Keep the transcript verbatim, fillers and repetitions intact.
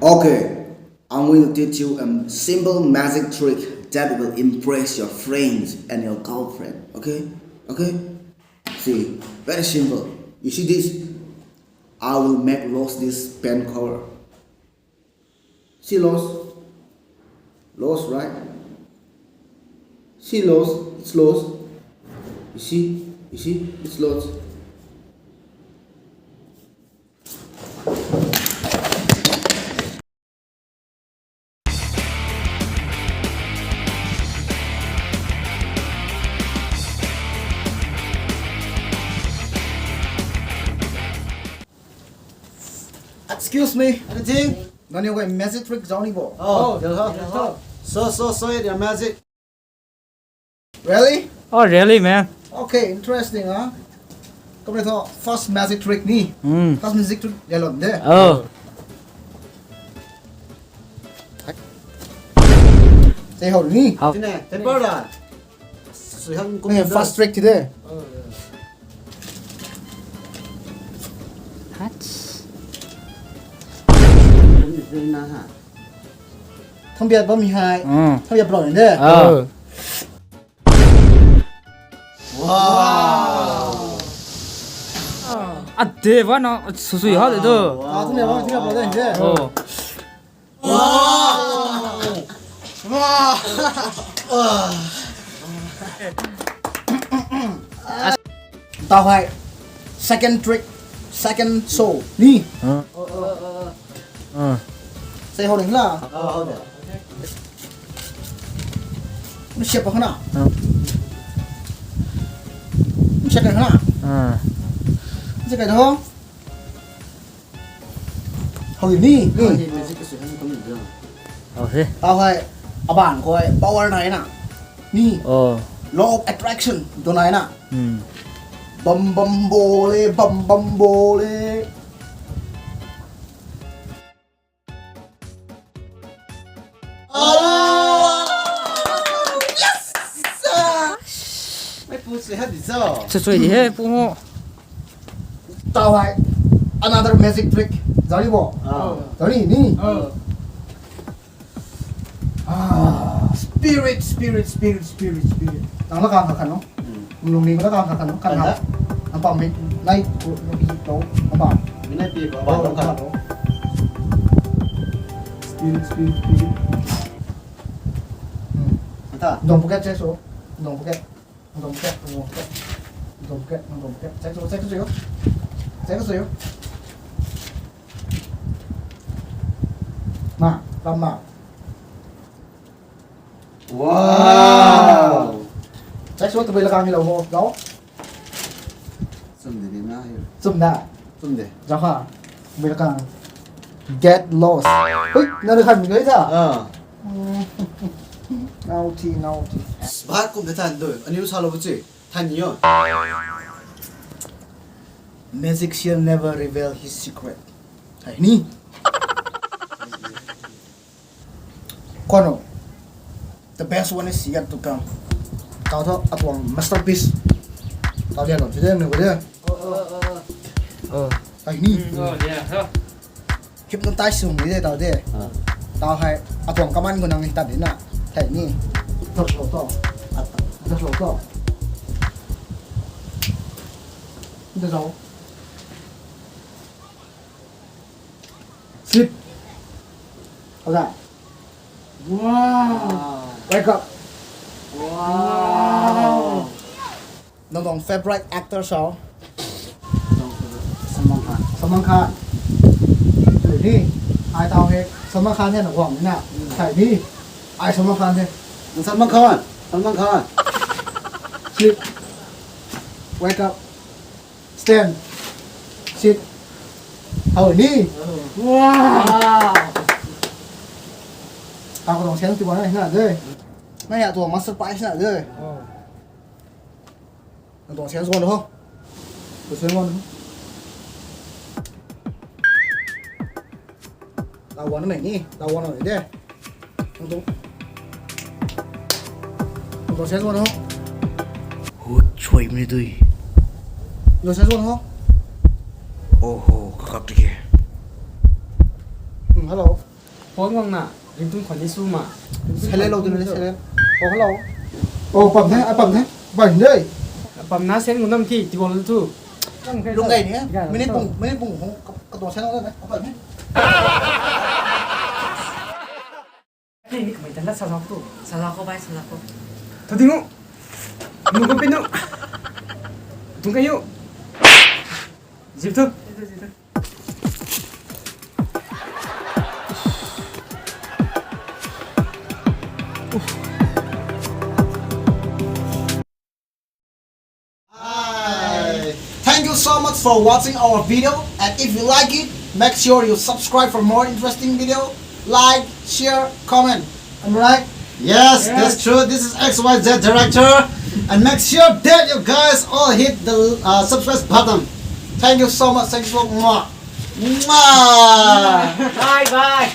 Okay, I will teach you a simple magic trick that will impress your friends and your girlfriend. Okay? Okay? See, very simple. You see this? I will make lost this pen cover. See lost? Lost, right? See lost? It's lost. You see? You see? It's lost. Excuse me. Anything? Nangniw guay magic trick zauc ni bo? Oh, oh, yeah, yeah. So, so, so, your magic. Really? Oh, really, man? Okay, interesting, huh? Kumna thu first magic trick ni. Hmm. First magic trick, yalon de. Oh. Say how ni? How? Tine, temper da. Sui hang kum. Hey, first trick today. Oh, yeah. Touch. Kum ni na ha. Thang biat bam hei. Hmm. Thang biat bro ni de. Oh. Wow. Ade ba na sui sui ha de tu. Wow. Ah, thang biat bam, thang biat bam de. Oh. Wow. Wow. Tau hei second trick, second show ni. Huh? Uh. Say how ding la. Oh, how ding. Ni siap pa khana. Huh? Ni siap pa khana. Uh. Ni siap pa khana. How ding ni? Ni. How ding, magic ka sui hang kum ni. Oh, hey. Tau hei abang khou power nai na. Ni. Oh. Law of attraction tu nai na. Hmm. Bam bam bole, bam bam bole. Oh! Yes! Mei pu sui ha di cho. Sui sui di he, pu mo. Tau hei another magic trick. Zauc ni bo? Ah. Zauc ni, ni? Ah. Ah, spirit, spirit, spirit, spirit, spirit. Nang la kang kha khan no? Hmm. Lung ni la kang kha khan no? Khan ha. Khan da. Nang pam mi nai ku, nang pi to, nang pam. Mi nai pi ko, oh, ba lo khan. Spirit, spirit, spirit. Hmm. Anta. Dong pocket check so. Dong pocket. Dong pocket, dong pocket, dong pocket, dong pocket. Check so, check so yo. Check so yo. Ma, lam ma. Wow. Check so, tabui la kang ni lo ho, lo. Chum de ni na hi. Chum da. Chum de. Zauc kha. Tabui la kang. Get lost. Hui, na de khan mi gay ta. Ah. Naughty, naughty. Bhat kum de than do. Aniu sa lo bu chi. Than ni yo. Magician never reveal his secret. Hei ni. Kono. The best one is yet to come. Tau thu atuang masterpiece. Tau lian lo, chide ni ko de. Oh. Hei ni. Oh, yeah. Hypnotize sw ni de tau de. Ah. Tau hei atuang kaman khou nang hei tat di na. Thei ni. Just lo to. Just lo to. Just lo. Sleep. How that? Wow. Wake up. Wow. Nang tuang favorite actor so? Salman Khan. Salman Khan. Ni, ai tau he Salman Khan he na guang ni na. Thei ni, ai Salman Khan he. Salman Khan. Salman Khan. Sleep. Wake up. Stand. Sit. How ni? Wow. Tau ka tuang sense ti guang na de. Na ya tuang masterpiece na de. Oh. Nang tuang sense guang ho. Tuang sense guang ho. Tau guang na mei ni, tau guang na mei de. Nang tuang, nang tuang sense guang ho. Hu chui mi dui. Nang tuang sense guang ho. Oho, kakak tike. Hmm, hello. Phone guangna ringtone khwan ni sw ma. Silent lou dina, silent. Oh, hello. Oh, pam the, a pam the. Pam the. Pam na sen gunam thi, ti guang thu. Lung gay ni. Minute pung, minute pung hung ka, ka tuang silent lou na. Pam the. Hey, ni kamei tan la sa sa ko. Sa sa ko, bhai, sa sa ko. Thu ding o. Mu ko pinu. Tung kayo. Zip thu. Hi. Thank you so much for watching our video, and if you like it, make sure you subscribe for more interesting video, like, share, comment. Am I right? Yes, that's true. This is X Y Z director, and make sure that you guys all hit the uh, subscribe button. Thank you so much. Thank you so much. Mwah. Bye bye.